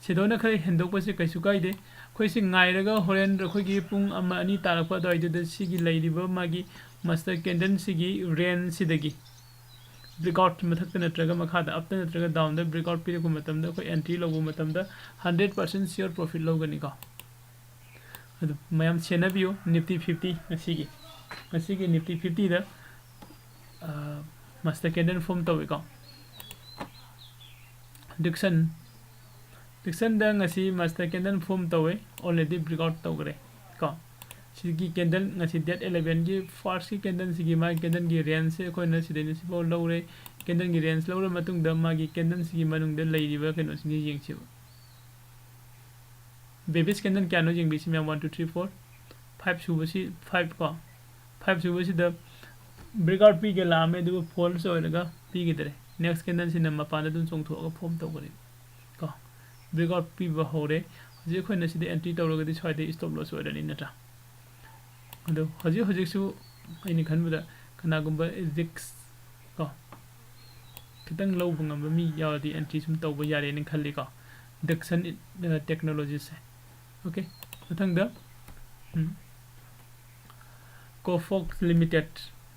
Shadowꯅ ꯈꯔ ꯍꯦꯟꯗꯣꯛꯄꯁꯦ ꯀꯩꯁꯨ ꯀꯥꯏꯗꯦ꯫ ꯑꯩꯈꯣꯏ ꯁꯤ ꯉꯥꯏꯔꯒ ꯍꯣꯔꯦꯟ ꯑꯩꯈꯣꯏꯒꯤ ꯄꯨꯡ ꯑꯃ ꯑꯅꯤ ꯇꯥꯔꯛꯄ ꯑꯗꯨꯋꯥꯏꯗꯨꯗ ꯁꯤꯒꯤ ꯂꯩꯔꯤꯕ ꯃꯥꯒꯤ master candleꯁꯤꯒꯤ rangeꯁꯤꯗꯒꯤ breakout ꯃꯊꯛꯇ ꯅꯠꯇ꯭ꯔꯒ ꯃꯈꯥꯗ, upꯇ ꯅꯠꯇ꯭ꯔꯒ downꯗ breakout ꯄꯤꯔꯛꯄ ꯃꯇꯝꯗ ꯑꯩꯈꯣꯏ entry ꯂꯧꯕ ꯃꯇꯝꯗ hundred percent sure profit ꯂꯧꯒꯅꯤꯀꯣ꯫ ꯑꯗꯨ ꯃꯌꯥꯝ ꯁꯦꯟꯅꯕꯤꯌꯨ꯫ Nifty fifty ꯉꯁꯤꯒꯤ, ꯉꯁꯤꯒꯤ Nifty fiftyꯗ master candle form ꯇꯧꯏꯀꯣ꯫ Dixon, Dixonꯗ ꯉꯁꯤ master candle form ꯇꯧꯋꯦ, already breakout ꯇꯧꯈ꯭ꯔꯦ ꯀꯣ꯫ ꯁꯤꯒꯤ candle ꯉꯁꯤ date elevenꯒꯤ firstꯀꯤ candleꯁꯤꯒꯤ ꯃꯥꯒꯤ candleꯒꯤ rangeꯁꯦ ꯑꯩꯈꯣꯏꯅ ꯁꯤꯗꯩꯅ ꯁꯤꯐꯥꯎ ꯂꯧꯔꯦ꯫ Candleꯒꯤ range ꯂꯧꯔ ꯃꯇꯨꯡꯗ ꯃꯥꯒꯤ candleꯁꯤꯒꯤ ꯃꯅꯨꯡꯗ ꯂꯩꯔꯤꯕ ꯀꯩꯅꯣꯁꯤꯡꯁꯦ ꯌꯦꯡꯁꯦꯕ꯫ Bearish candle ꯀꯌꯥꯅꯣ ꯌꯦꯡꯕꯤꯁꯤ ꯃꯌꯥꯝ, one, two, three, four, five ꯁꯨꯕꯁꯤ, five ꯀꯣ, five ꯁꯨꯕꯁꯤꯗ breakout ꯄꯤꯒꯦ ꯂꯥꯛꯑꯝꯃꯦ, ꯑꯗꯨꯒ false ꯑꯣꯏꯔꯒ ꯄꯤꯈꯤꯗ꯭ꯔꯦ꯫ Next candleꯁꯤꯅ ꯃꯄꯥꯟꯗ ꯑꯗꯨꯝ ꯆꯣꯡꯊꯣꯛꯑꯒ form ꯇꯧꯈ꯭ꯔꯦ ꯀꯣ꯫ Breakout ꯄꯤꯕ ꯍꯧꯔꯦ꯫ ꯍꯧꯖꯤꯛ ꯑꯩꯈꯣꯏꯅ ꯁꯤꯗ entry ꯇꯧꯔꯒꯗꯤ ꯁ꯭ꯋꯥꯏꯗ stop loss ꯑꯣꯏꯔꯅꯤ ꯅꯠꯇ꯭ꯔꯥ? ꯑꯗꯣ ꯍꯧꯖꯤꯛ ꯍꯧꯖꯤꯛꯁꯨ ꯑꯩꯅ ꯈꯟꯕꯗ ꯀꯅꯥꯒꯨꯝꯕ risk ꯀꯣ ꯈꯤꯇꯪ ꯂꯧꯕ ꯉꯝꯕ ꯃꯤ ꯌꯥꯎꯔꯗꯤ entry ꯁꯨꯝ ꯇꯧꯕ ꯌꯥꯔꯦꯅ ꯈꯜꯂꯤꯀꯣ꯫ Dixon Technologiesꯁꯦ꯫ Okay, ꯃꯊꯪꯗ ꯎꯝ, Coforge Limited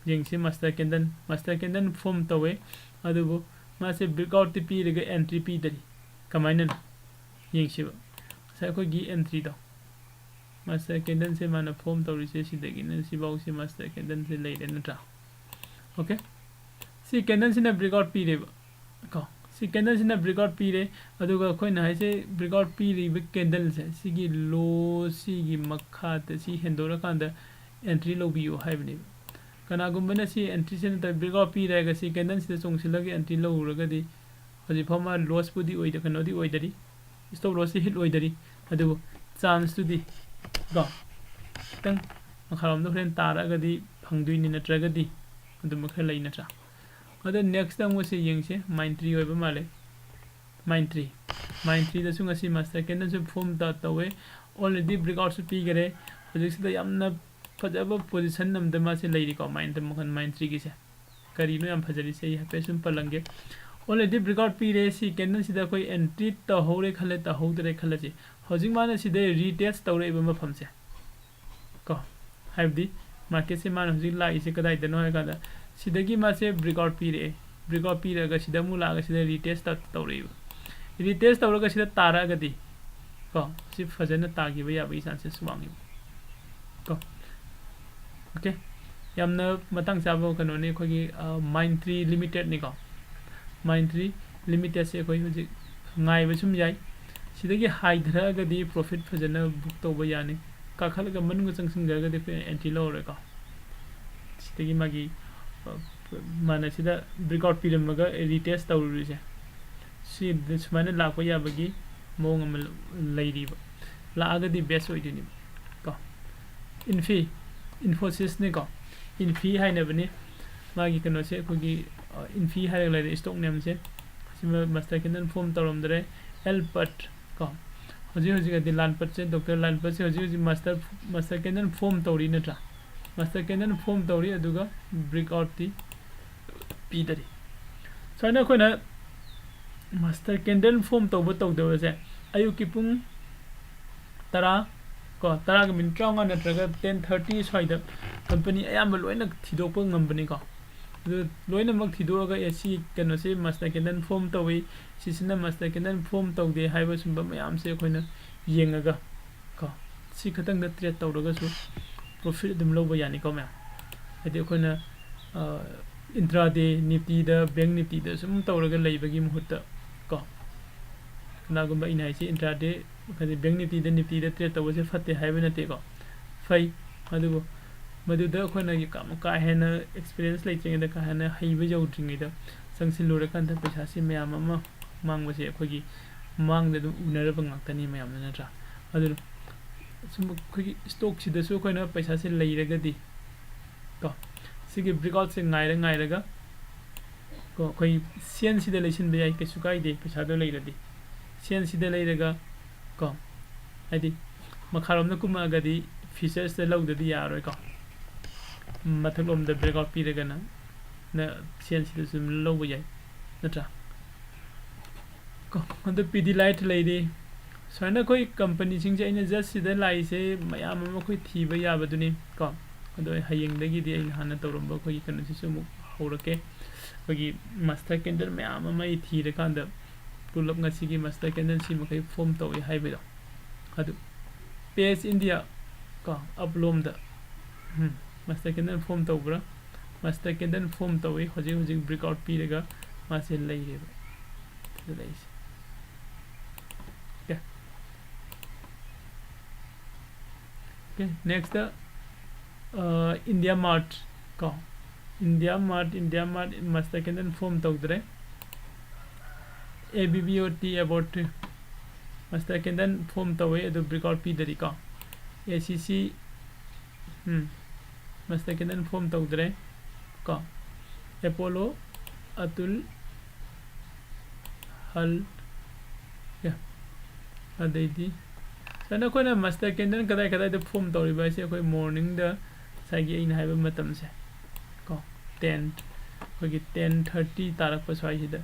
ꯌꯦꯡꯁꯤ꯫ Master candle, master candle form ꯇꯧꯋꯦ, ꯑꯗꯨꯕꯨ ꯃꯥꯁꯦ breakoutꯇꯤ ꯄꯤꯔꯒ entry ꯄꯤꯗꯔꯤ꯫ ꯀꯃꯥꯏꯅꯅꯣ ꯌꯦꯡꯁꯤꯕ꯫ ꯉꯁꯥꯏ ꯑꯩꯈꯣꯏꯒꯤ entryꯗꯣ, master candleꯁꯦ ꯃꯥꯅ form ꯇꯧꯔꯤꯁꯦ ꯁꯤꯗꯒꯤꯅ ꯁꯤꯐꯥꯎꯁꯦ master candleꯁꯦ ꯂꯩꯔꯦ ꯅꯠꯇ꯭ꯔꯥ? Okay, ꯁꯤ candleꯁꯤꯅ breakout ꯄꯤꯔꯦꯕ ꯀꯣ꯫ ꯁꯤ candleꯁꯤꯅ breakout ꯄꯤꯔꯦ, ꯑꯗꯨꯒ ꯑꯩꯈꯣꯏꯅ ꯍꯥꯏꯁꯦ breakout ꯄꯤꯔꯤꯕ candleꯁꯦ ꯁꯤꯒꯤ low ꯁꯤꯒꯤ ꯃꯈꯥꯗ ꯁꯤ ꯍꯦꯟꯗꯣꯔꯛꯀꯥꯟꯗ entry ꯂꯧꯕꯤꯌꯨ ꯍꯥꯏꯕꯅꯦꯕ꯫ ꯀꯅꯥꯒꯨꯝꯕꯅ ꯁꯤ entryꯁꯦ ꯅꯠꯇ꯭ꯔꯒ breakout ꯄꯤꯔꯦ ꯍꯥꯏꯔꯒ ꯁꯤ candleꯁꯤꯗ ꯆꯣꯡꯁꯤꯜꯂꯒ entry ꯂꯧꯔꯨꯔꯒꯗꯤ ꯍꯧꯖꯤꯛ ꯐꯥꯎ ꯃꯥ lossꯄꯨꯗꯤ ꯑꯣꯏꯗ-, ꯀꯩꯅꯣꯗꯤ ꯑꯣꯏꯗꯔꯤ, stop lossꯇꯤ hit ꯑꯣꯏꯗꯔꯤ, ꯑꯗꯨꯕꯨ chanceꯇꯨꯗꯤ ꯀꯣ ꯈꯤꯇꯪ ꯃꯈꯥꯔꯣꯝꯗ ꯍꯣꯔꯦꯟ ꯇꯥꯔꯛꯑꯒꯗꯤ ꯐꯪꯗꯣꯏꯅꯤ, ꯅꯠꯇ꯭ꯔꯒꯗꯤ ꯑꯗꯨꯝꯕ ꯈꯔ ꯂꯩ ꯅꯠꯇ꯭ꯔꯥ? ꯑꯗꯣ next ꯑꯃꯨꯛ ꯁꯤ ꯌꯦꯡꯁꯦ, Mindtree ꯑꯣꯏꯕ ꯃꯥꯜꯂꯦ꯫ Mindtree, Mindtreeꯗꯁꯨ ꯉꯁꯤ master candleꯁꯨ form ꯇ-, ꯇꯧꯋꯦ, already breakoutꯁꯨ ꯄꯤꯈꯔꯦ꯫ ꯍꯧꯖꯤꯛꯁꯤꯗ ꯌꯥꯝꯅ ꯐꯖꯕ position ꯑꯃꯗ ꯃꯥꯁꯦ ꯂꯩꯔꯤꯀꯣ, Mind-, ꯃꯈꯜ Mindtreeꯒꯤꯁꯦ꯫ ꯀꯔꯤꯅꯣ ꯌꯥꯝ ꯐꯖꯔꯤꯁꯦ? ꯑꯩ ꯍꯥꯏꯐꯦꯠ ꯁꯨꯝ ꯄꯜꯂꯝꯒꯦ꯫ Already breakout ꯄꯤꯔꯦ꯫ ꯁꯤ candleꯁꯤꯗ ꯑꯩꯈꯣꯏ entry ꯇꯧꯍꯧꯔꯦ ꯈꯜꯂꯦ, ꯇꯧꯍꯧꯗ꯭ꯔꯦ ꯈꯜꯂꯁꯤ꯫ ꯍꯧꯖꯤꯛ ꯃꯥꯅ ꯁꯤꯗ retest ꯇꯧꯔꯛꯏꯕ ꯃꯐꯝꯁꯦ ꯀꯣ, ꯍꯥꯏꯕꯗꯤ marketꯁꯦ ꯃꯥꯅ ꯍꯧꯖꯤꯛ ꯂꯥꯛꯏꯁꯦ ꯀꯗꯥꯏꯗꯅꯣ ꯍꯥꯏ ꯀꯥꯟꯗ ꯁꯤꯗꯒꯤ ꯃꯥꯁꯦ breakout ꯄꯤꯔꯛꯑꯦ꯫ Breakout ꯄꯤꯔꯛꯑꯒ ꯁꯤꯗ ꯑꯃꯨꯛ ꯂꯥꯛꯑꯒ ꯁꯤꯗ retest ꯇꯧ-, ꯇꯧꯔꯛꯏꯕ꯫ Retest ꯇꯧꯔꯒ ꯁꯤꯗ ꯇꯥꯔꯛꯑꯒꯗꯤ ꯀꯣ, ꯁꯤ ꯐꯖꯅ ꯇꯥꯈꯤꯕ ꯌꯥꯕꯒꯤ chances ꯋꯥꯡꯉꯤꯕ ꯀꯣ꯫ Okay, ꯌꯥꯝꯅ ꯃꯇꯥꯡ ꯆꯥꯕ ꯀꯩꯅꯣꯅꯤ ꯑꯩꯈꯣꯏꯒꯤ, ꯑ, Mindtree Limitedꯅꯤꯀꯣ꯫ Mindtree Limitedꯁꯦ ꯑꯩꯈꯣꯏ ꯍꯧꯖꯤꯛ ꯉꯥꯏꯕ ꯁꯨꯝ ꯌꯥꯏ꯫ ꯁꯤꯗꯒꯤ ꯍꯥꯏꯊꯔꯛꯑꯒꯗꯤ profit ꯐꯖꯅ book ꯇꯧꯕ ꯌꯥꯅꯤ꯫ ꯀꯥꯈꯠꯂꯒ ꯃꯅꯨꯡꯗ ꯆꯪꯁꯤꯟꯈ꯭ꯔꯒꯗꯤ ꯑꯩꯈꯣꯏ entry ꯂꯧꯔꯔꯣꯏꯀꯣ꯫ ꯁꯤꯗꯒꯤ ꯃꯥꯒꯤ, ꯑ, ꯃꯥꯅ ꯁꯤꯗ breakout ꯄꯤꯔꯝꯃꯒ retest ꯇꯧꯔꯨꯔꯤꯁꯦ, ꯁꯤ ꯁꯨꯃꯥꯏꯅ ꯂꯥꯛꯄ ꯌꯥꯕꯒꯤ ꯃꯑꯣꯡ ꯑꯃ ꯂꯩꯔꯤꯕ, ꯂꯥꯛꯑꯒꯗꯤ best ꯑꯣꯏꯗꯣꯏꯅꯦꯕ ꯀꯣ꯫ Infy, Infosysꯅꯤꯀꯣ, Infy ꯍꯥꯏꯅꯕꯅꯤ꯫ ꯃꯥꯒꯤ ꯀꯩꯅꯣꯁꯦ ꯑꯩꯈꯣꯏꯒꯤ, ꯑ, Infy ꯍꯥꯏꯔꯒ ꯂꯩꯔꯦ stock nameꯁꯦ꯫ ꯁꯤꯃ master candle form ꯇꯧꯔꯝꯗ꯭ꯔꯦ꯫ Alphabet ꯀꯣ, ꯍꯧꯖꯤꯛ ꯍꯧꯖꯤꯛ ꯍꯥꯏꯗꯤ ꯂꯥꯟꯄꯠꯁꯦ, Doctor ꯂꯥꯟꯄꯠꯁꯦ ꯍꯧꯖꯤꯛ ꯍꯧꯖꯤꯛ master, master candle form ꯇꯧꯔꯤ ꯅꯠꯇ꯭ꯔꯥ? Master candle form ꯇꯧꯔꯤ, ꯑꯗꯨꯒ breakoutꯇꯤ ꯄꯤꯗꯔꯤ꯫ ꯁꯨꯃꯥꯏꯅ ꯑꯩꯈꯣꯏꯅ master candle form ꯇꯧꯕ ꯇꯧꯗꯕꯁꯦ ꯑꯌꯨꯛꯀꯤ ꯄꯨꯡ ꯇꯔꯥ ꯀꯣ, ꯇꯔꯥꯒ minute ꯇꯔꯥꯃꯉꯥ ꯅꯠꯇ꯭ꯔꯒ ten thirty ꯁ꯭ꯋꯥꯏꯗ company ꯑꯌꯥꯝꯕ ꯂꯣꯏꯅ ꯊꯤꯗꯣꯛꯄ ꯉꯝꯕꯅꯤꯀꯣ꯫ ꯑꯗꯨ ꯂꯣꯏꯅꯃꯛ ꯊꯤꯗꯣꯛꯑꯒ, ꯑꯦ, ꯁꯤ ꯀꯩꯅꯣꯁꯤ master candle form ꯇꯧꯏ, ꯁꯤꯁꯤꯅ master candle form ꯇꯧꯗꯦ ꯍꯥꯏꯕ ꯁꯨꯝꯕ ꯃꯌꯥꯝꯁꯦ ꯑꯩꯈꯣꯏꯅ ꯌꯦꯡꯉꯒ ꯀꯣ, ꯁꯤ ꯈꯛꯇꯪꯗ trade ꯇꯧꯔꯒꯁꯨ profit ꯑꯗꯨꯝ ꯂꯧꯕ ꯌꯥꯅꯤꯀꯣ ꯃꯌꯥꯝ꯫ ꯍꯥꯏꯗꯤ ꯑꯩꯈꯣꯏꯅ, ꯑ, Intraday Niftyꯗ, Bank Niftyꯗ ꯁꯨꯝ ꯇꯧꯔꯒ ꯂꯩꯕꯒꯤ ꯃꯍꯨꯠꯇ ꯀꯣ, ꯀꯅꯥꯒꯨꯝꯕ ꯑꯩꯅ ꯍꯥꯏꯁꯦ intraday, ꯍꯥꯏꯗꯤ Bank Niftyꯗ, Niftyꯗ trade ꯇꯧꯕꯁꯦ ꯐꯠꯇꯦ ꯍꯥꯏꯕ ꯅꯠꯇꯦꯀꯣ, ꯐꯩ꯫ ꯑꯗꯨꯕꯨ ꯃꯗꯨꯗ ꯑꯩꯈꯣꯏꯅ ꯌꯥꯝ ꯀꯥ ꯍꯦꯟꯅ experience ꯂꯩꯇ꯭ꯔꯤꯉꯩꯗ, ꯀꯥ ꯍꯦꯟꯅ ꯍꯩꯕ ꯌꯧꯗ꯭ꯔꯤꯉꯩꯗ ꯆꯪꯁꯤꯜꯂꯨꯔꯀꯥꯟꯗ ꯄꯩꯁꯥꯁꯦ ꯃꯌꯥꯝ ꯑꯃ ꯃꯥꯡꯕꯁꯦ ꯑꯩꯈꯣꯏꯒꯤ ꯃꯥꯡꯗ ꯑꯗꯨꯝ ꯎꯅꯔꯕ ꯉꯥꯛꯇꯅꯤ ꯃꯌꯥꯝꯅ, ꯅꯠꯇ꯭ꯔꯥ? ꯑꯗꯨꯅ ꯁꯨꯝ ꯑꯩꯈꯣꯏꯒꯤ stockꯁꯤꯗꯁꯨ ꯑꯩꯈꯣꯏꯅ ꯄꯩꯁꯥꯁꯦ ꯂꯩꯔꯒꯗꯤ ꯀꯣ, ꯁꯤꯒꯤ breakoutꯁꯦ ꯉꯥꯏꯔ ꯉꯥꯏꯔꯒ ꯀꯣ, ꯑꯩꯈꯣꯏ ꯁꯦꯟꯁꯤꯗ ꯂꯩꯁꯤꯟꯕ ꯌꯥꯏ, ꯀꯩꯁꯨ ꯀꯥꯏꯗꯦ, ꯄꯩꯁꯥꯗꯣ ꯂꯩꯔꯗꯤ꯫ ꯁꯦꯟꯁꯤꯗ ꯂꯩꯔꯒ ꯀꯣ, ꯍꯥꯏꯗꯤ ꯃꯈꯥꯔꯣꯝꯗ ꯀꯨꯝꯃꯛꯑꯒꯗꯤ futuresꯇ ꯂꯧꯗꯗꯤ ꯌꯥꯔꯣꯏꯀꯣ꯫ ꯃꯊꯛꯂꯣꯝꯗ breakout ꯄꯤꯔꯒꯅ ꯅ ꯁꯦꯟꯁꯤꯗꯁꯨ ꯑꯗꯨꯝ ꯂꯧꯕ ꯌꯥꯏ, ꯅꯠꯇ꯭ꯔꯥ? ꯀꯣ, ꯑꯗꯨ Pidilite ꯂꯩꯔꯤ꯫ ꯁꯨꯃꯥꯏꯅ ꯑꯩꯈꯣꯏ companyꯁꯤꯡꯁꯦ ꯑꯩꯅ just ꯁꯤꯗ ꯂꯥꯛꯏꯁꯦ ꯃꯌꯥꯝ ꯑꯃ ꯑꯩꯈꯣꯏ ꯊꯤꯕ ꯌꯥꯕꯗꯨꯅꯤ ꯀꯣ꯫ ꯑꯗꯣ ꯑꯩ ꯍꯌꯦꯡꯗꯒꯤꯗꯤ ꯑꯩꯅ ꯍꯥꯟꯅ ꯇꯧꯔꯝꯕ ꯑꯩꯈꯣꯏꯒꯤ ꯀꯩꯅꯣꯁꯤꯁꯨ ꯑꯃꯨꯛ ꯍꯧꯔꯛꯀꯦ꯫ ꯑꯩꯈꯣꯏꯒꯤ master candle ꯃꯌꯥꯝ ꯑꯃ ꯑꯩ ꯊꯤꯔꯀꯥꯟꯗ ꯄꯨꯂꯞ ꯉꯁꯤꯒꯤ master candle ꯁꯤ ꯃꯈꯩ form ꯇꯧꯏ ꯍꯥꯏꯕꯗꯣ꯫ ꯑꯗꯨ Page India ꯀꯣ, upꯂꯣꯝꯗ, ꯎꯝ, master candle form ꯇꯧꯕ꯭ꯔꯥ? Master candle form ꯇꯧꯏ꯫ ꯍꯧꯖꯤꯛ ꯍꯧꯖꯤꯛ breakout ꯄꯤꯔꯒ ꯃꯥꯁꯦ ꯂꯩꯔꯦꯕ꯫ ꯁꯤꯗ ꯂꯩꯁꯦ꯫ Okay꯫ Okay, next, ꯑ, India Mart ꯀꯣ꯫ India Mart, India Mart master candle form ꯇꯧꯗ꯭ꯔꯦ꯫ ABBOT, Abbott master candle form ꯇꯧꯋꯦ, ꯑꯗꯨ breakout ꯄꯤꯗꯔꯤꯀꯣ꯫ ACC, ꯎꯝ, master candle form ꯇꯧꯗ꯭ꯔꯦ ꯀꯣ꯫ Apollo, Atul, Hal, yeah, ꯑꯗꯩꯗꯤ ꯁꯨꯃꯥꯏꯅ ꯑꯩꯈꯣꯏꯅ master candle ꯀꯗꯥꯏ ꯀꯗꯥꯏꯗ form ꯇꯧꯔꯤꯕ ꯍꯥꯏꯁꯦ ꯑꯩꯈꯣꯏ morningꯗ ꯉꯁꯥꯏꯒꯤ ꯑꯩꯅ ꯍꯥꯏꯕ ꯃꯇꯝꯁꯦ ꯀꯣ, ten, ꯑꯩꯈꯣꯏꯒꯤ ten thirty ꯇꯥꯔꯛꯄ ꯁ꯭ꯋꯥꯏꯁꯤꯗ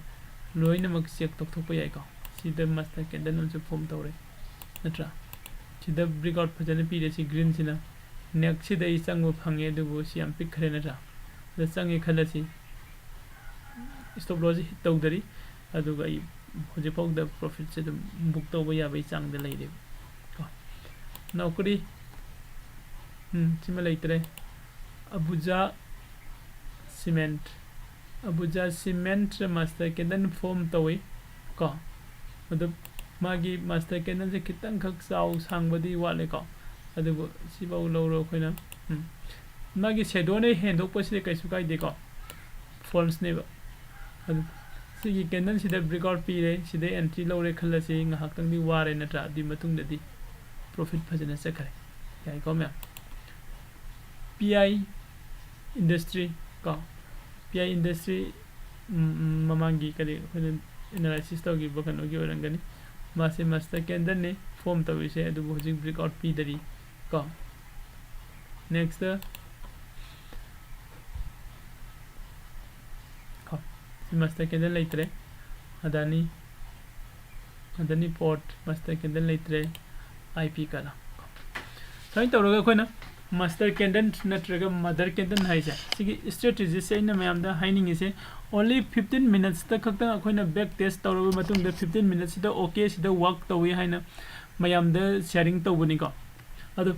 ꯂꯣꯏꯅꯃꯛ check ꯇꯧꯊꯣꯛꯄ ꯌꯥꯏꯀꯣ꯫ ꯁꯤꯗ master candle ꯑꯃꯁꯨ form ꯇꯧꯔꯦ, ꯅꯠꯇ꯭ꯔꯥ? ꯁꯤꯗ breakout ꯐꯖꯅ ꯄꯤꯔꯦ, ꯁꯤ greenꯁꯤꯅ꯫ Nextꯁꯤꯗ ꯑꯩ ꯆꯪꯕ ꯐꯪꯉꯦ, ꯑꯗꯨꯕꯨ ꯁꯤ ꯌꯥꯝ ꯄꯤꯛꯈ꯭ꯔꯦ, ꯅꯠꯇ꯭ꯔꯥ? ꯑꯗ ꯆꯪꯉꯦ ꯈꯜꯂꯁꯤ, stop loss hit ꯇꯧꯗꯔꯤ, ꯑꯗꯨꯒ ꯑꯩ ꯍꯧꯖꯤꯛꯐꯥꯎꯗ profitꯁꯦ ꯑꯗꯨꯝ book ꯇꯧꯕ ꯌꯥꯕꯒꯤ ꯆꯥꯡꯗ ꯂꯩꯔꯦꯕ ꯀꯣ꯫ Naukri, ꯎꯝ, ꯁꯤꯃ ꯂꯩꯇ꯭ꯔꯦ꯫ Ambuja, cement Ambuja cement master candle form ꯇꯧꯏ ꯀꯣ꯫ ꯑꯗꯨ ꯃꯥꯒꯤ ꯃꯥꯁꯇꯔ ꯀꯦꯟꯗꯜꯁꯦ ꯈꯤꯇꯪꯈꯛ ꯆꯥꯎ ꯁꯥꯡꯕꯗꯤ ꯋꯥꯠꯂꯦꯀꯣ꯫ ꯑꯗꯨꯕꯨ ꯁꯤꯐꯥꯎ ꯂꯧꯔꯣ ꯑꯩꯈꯣꯏꯅ꯫ ꯎꯝ꯫ ꯃꯥꯒꯤ ꯁꯦꯗꯣꯅ ꯍꯦꯟꯗꯣꯛꯄꯁꯤꯗꯤ ꯀꯩꯁꯨ ꯀꯥꯏꯗꯦꯀꯣ꯫ ꯐꯣꯜꯁꯅꯦꯕ꯫ ꯑꯗꯨ ꯁꯤꯒꯤ ꯀꯦꯟꯗꯜꯁꯤꯗ ꯕ꯭ꯔꯦꯛꯑꯥꯎꯠ ꯄꯤꯔꯦ, ꯁꯤꯗ ꯑꯦꯟꯇ꯭ꯔꯤ ꯂꯧꯔꯦ ꯈꯜꯂꯁꯤ, ꯉꯥꯏꯍꯥꯛꯇꯪꯗꯤ ꯋꯥꯔꯦ ꯅꯠꯇ꯭ꯔꯥ? ꯑꯗꯨꯒꯤ ꯃꯇꯨꯡꯗꯗꯤ ꯄ꯭ꯔꯣꯐꯤꯠ ꯐꯖꯅ ꯆꯠꯈ꯭ꯔꯦ꯫ ꯌꯥꯏꯀꯣ ꯃꯌꯥꯝ? ꯄꯤ ꯑꯥꯏ ꯏꯟꯗꯁꯇ꯭ꯔꯤ ꯀꯣ꯫ ꯄꯤ ꯑꯥꯏ ꯏꯟꯗꯁꯇ꯭ꯔꯤ ꯃꯃꯥꯡꯒꯤ ꯀꯔꯤ ꯑꯩꯈꯣꯏꯅ ꯑꯦꯅꯥꯂꯥꯏꯁꯤꯁ ꯇꯧꯈꯤꯕ ꯀꯩꯅꯣꯒꯤ ꯑꯣꯏꯔꯝꯒꯅꯤ꯫ ꯃꯥꯁꯦ ꯃꯥꯁꯇꯔ ꯀꯦꯟꯗꯜꯅꯤ ꯐꯣꯝ ꯇꯧꯔꯤꯁꯦ, ꯑꯗꯨꯕꯨ ꯍꯧꯖꯤꯛ ꯕ꯭ꯔꯦꯛꯑꯥꯎꯠ ꯄꯤꯗꯔꯤ ꯀꯣ꯫ ꯅꯦꯛꯁꯇ ꯀꯣ ꯁꯤ ꯃꯥꯁꯇꯔ ꯀꯦꯟꯗꯜ ꯂꯩꯇ꯭ꯔꯦ꯫ ꯑꯗꯥꯅꯤ ꯑꯗꯥꯅꯤ ꯄꯣꯔꯠ ꯃꯥꯁꯇꯔ ꯀꯦꯟꯗꯜ ꯂꯩꯇ꯭ꯔꯦ꯫ ꯑꯥꯏ ꯄꯤ ꯀꯂꯔ ꯁꯨꯃꯥꯏꯅ ꯇꯧꯔꯒ ꯑꯩꯈꯣꯏꯅ ꯃꯥꯁꯇꯔ ꯀꯦꯟꯗꯜ ꯅꯠꯇ꯭ꯔꯒ ꯃꯥꯗꯔ ꯀꯦꯟꯗꯜ ꯍꯥꯏꯁꯦ ꯁꯤꯒꯤ ꯏꯁꯇ꯭ꯔꯦꯇꯦꯖꯤꯁꯦ ꯑꯩꯅ ꯃꯌꯥꯝꯗ ꯍꯥꯏꯅꯤꯡꯉꯤꯁꯦ꯫ ꯑꯣꯟꯂꯤ ꯐꯤꯐꯇꯤꯟ ꯃꯤꯅꯠꯁꯇ ꯈꯛꯇꯪ ꯑꯩꯈꯣꯏꯅ ꯕꯦꯛ ꯇꯦꯁ ꯇꯧꯔꯕ ꯃꯇꯨꯡꯗ ꯐꯤꯐꯇꯤꯟ ꯃꯤꯅꯠꯁꯤꯗ ꯑꯣꯀꯦ ꯁꯤꯗ ꯋꯥꯛ ꯇꯧꯏ ꯍꯥꯏꯅ ꯃꯌꯥꯝꯗ ꯁꯤꯌꯥꯔꯤꯡ ꯇꯧꯕꯅꯤꯀꯣ꯫ ꯑꯗꯣ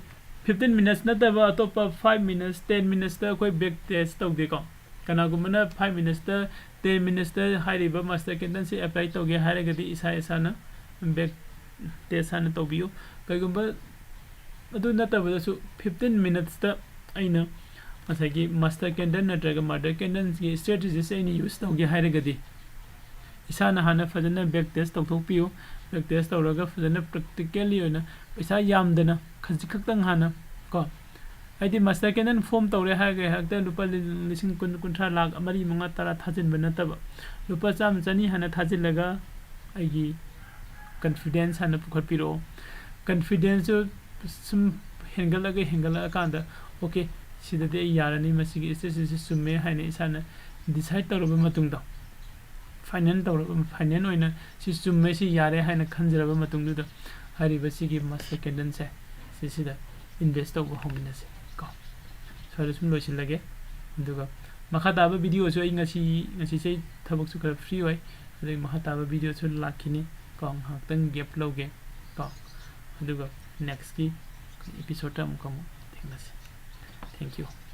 ꯐꯤꯐꯇꯤꯟ ꯃꯤꯅꯠꯁ ꯅꯠꯇꯕ ꯑꯇꯣꯞꯄ ꯐꯥꯏꯚ ꯃꯤꯅꯠꯁ ꯇꯦꯟ ꯃꯤꯅꯠꯁꯇ ꯑꯩꯈꯣꯏ ꯕꯦꯛ ꯇꯦꯁ ꯇꯧꯗꯦꯀꯣ꯫ ꯀꯅꯥꯒꯨꯝꯕꯅ ꯐꯥꯏꯚ ꯃꯤꯅꯠꯁꯇ ꯇꯦꯟ ꯃꯤꯅꯠꯁꯇ ꯍꯥꯏꯔꯤꯕ ꯃꯥꯁꯇꯔ ꯀꯦꯟꯗꯜꯁꯤ ꯑꯦꯄ꯭ꯂꯥꯏ ꯇꯧꯒꯦ ꯍꯥꯏꯔꯒꯗꯤ ꯏꯁꯥ ꯏꯁꯥꯅ ꯕꯦꯛ ꯇꯦꯁ ꯍꯥꯟꯅ ꯇꯧꯕꯤꯌꯨ꯫ ꯀꯩꯒꯨꯝꯕ ꯑꯗꯨ ꯅꯠꯇꯕꯗꯁꯨ ꯐꯤꯐꯇꯤꯟ ꯃꯤꯅꯠꯁꯇ ꯑꯩꯅ ꯉꯁꯥꯏꯒꯤ ꯃꯥꯁꯇꯔ ꯀꯦꯟꯗꯜ ꯅꯠꯇ꯭ꯔꯒ ꯃꯥꯗꯔ ꯀꯦꯟꯗꯜꯁꯤꯒꯤ ꯏꯁꯇ꯭ꯔꯦꯇꯦꯖꯤꯁ ꯑꯩꯅ ꯌꯨꯁ ꯇꯧꯒꯦ ꯍꯥꯏꯔꯒꯗꯤ ꯏꯁꯥꯅ ꯍꯥꯟꯅ ꯐꯖꯅ ꯕꯦꯛ ꯇꯦꯁ ꯇꯧꯊꯣꯛꯄꯤꯌꯨ꯫ ꯕꯦꯛ ꯇꯦꯁ ꯇꯧꯔꯒ ꯐꯖꯅ ꯄ꯭ꯔꯦꯛꯇꯤꯀꯦꯜꯂꯤ ꯑꯣꯏꯅ ꯄꯩꯁꯥ ꯌꯥꯝꯗꯅ ꯈꯖꯤꯛ ꯈꯛꯇꯪ ꯍꯥꯟꯅ ꯀꯣ, ꯍꯥꯏꯗꯤ ꯃꯥꯁꯇꯔ ꯀꯦꯟꯗꯜ ꯐꯣꯝ ꯇꯧꯔꯦ ꯍꯥꯏꯔꯒ ꯍꯦꯛꯇ ꯂꯨꯄꯥ ꯂꯤ-, ꯂꯤꯁꯤꯡ ꯀꯨꯟ, ꯀꯨꯟꯊ꯭ꯔꯥ, ꯂꯥꯛ, ꯃꯔꯤ, ꯃꯉꯥ, ꯇꯔꯥ ꯊꯥꯖꯤꯟꯕ ꯅꯠꯇꯕ, ꯂꯨꯄꯥ ꯆꯥꯝꯃ, ꯆꯅꯤ ꯍꯥꯟꯅ ꯊꯥꯖꯤꯜꯂꯒ ꯑꯩꯒꯤ ꯀꯟꯐꯤꯗꯦꯟꯁ ꯍꯥꯟꯅ ꯄꯨꯈꯠꯄꯤꯔꯛꯑꯣ꯫ ꯀꯟꯐꯤꯗꯦꯟꯁꯇꯨ ꯁꯨꯝ ꯍꯦꯟꯒꯠꯂꯒ ꯍꯦꯟꯒꯠꯂꯛꯑꯀꯥꯟꯗ, "ꯑꯣꯀꯦ, ꯁꯤꯗꯗꯤ ꯑꯩ ꯌꯥꯔꯅꯤ, ꯃꯁꯤꯒꯤ ꯏꯁꯇ꯭ꯔꯦꯇꯦꯖꯤꯁꯤ ꯆꯨꯝꯃꯦ" ꯍꯥꯏꯅ ꯏꯁꯥꯅ ꯗꯤꯁꯥꯏꯠ ꯇꯧꯔꯕ ꯃꯇꯨꯡꯗ, ꯐꯥꯏꯅꯦꯜ ꯇꯧꯔꯕ, ꯐꯥꯏꯅꯦꯜ ꯑꯣꯏꯅ "ꯁꯤ ꯆꯨꯝꯃꯦ, ꯁꯤ ꯌꯥꯔꯦ" ꯍꯥꯏꯅ ꯈꯟꯖꯔꯕ ꯃꯇꯨꯡꯗꯨꯗ, ꯍꯥꯏꯔꯤꯕ ꯁꯤꯒꯤ ꯃꯥꯁꯇꯔ ꯀꯦꯟꯗꯜꯁꯦ ꯁꯤꯁꯤꯗ ꯏꯟꯚꯦꯁ ꯇꯧꯕ ꯍꯧꯃꯤꯟꯅꯁꯦ ꯀꯣ꯫ ꯁ꯭ꯋꯥꯏꯗ ꯁꯨꯝ ꯂꯣꯏꯁꯤꯜꯂꯒꯦ꯫ ꯑꯗꯨꯒ ꯃꯈꯥ ꯇꯥꯕ ꯚꯤꯗꯤꯑꯣꯁꯨ ꯑꯩ ꯉꯁꯤ, ꯉꯁꯤꯁꯦ ꯑꯩ ꯊꯕꯛꯁꯨ ꯈꯔ ꯐ꯭ꯔꯤ ꯑꯣꯏ, ꯑꯗꯨꯒꯤ ꯃꯈꯥ ꯇꯥꯕ ꯚꯤꯗꯤꯑꯣꯁꯨ ꯂꯥꯛꯈꯤꯅꯤ ꯀꯣ꯫ ꯉꯥꯏꯍꯥꯛꯇꯪ ꯒꯦꯞ ꯂꯧꯒꯦ ꯀꯣ, ꯑꯗꯨꯒ ꯅꯦꯛꯁꯀꯤ ꯏꯄꯤꯁꯣꯗꯇ ꯑꯃꯨꯛꯀ ꯑꯃꯨꯛ ꯊꯦꯡꯅꯁꯤ꯫ Thank you꯫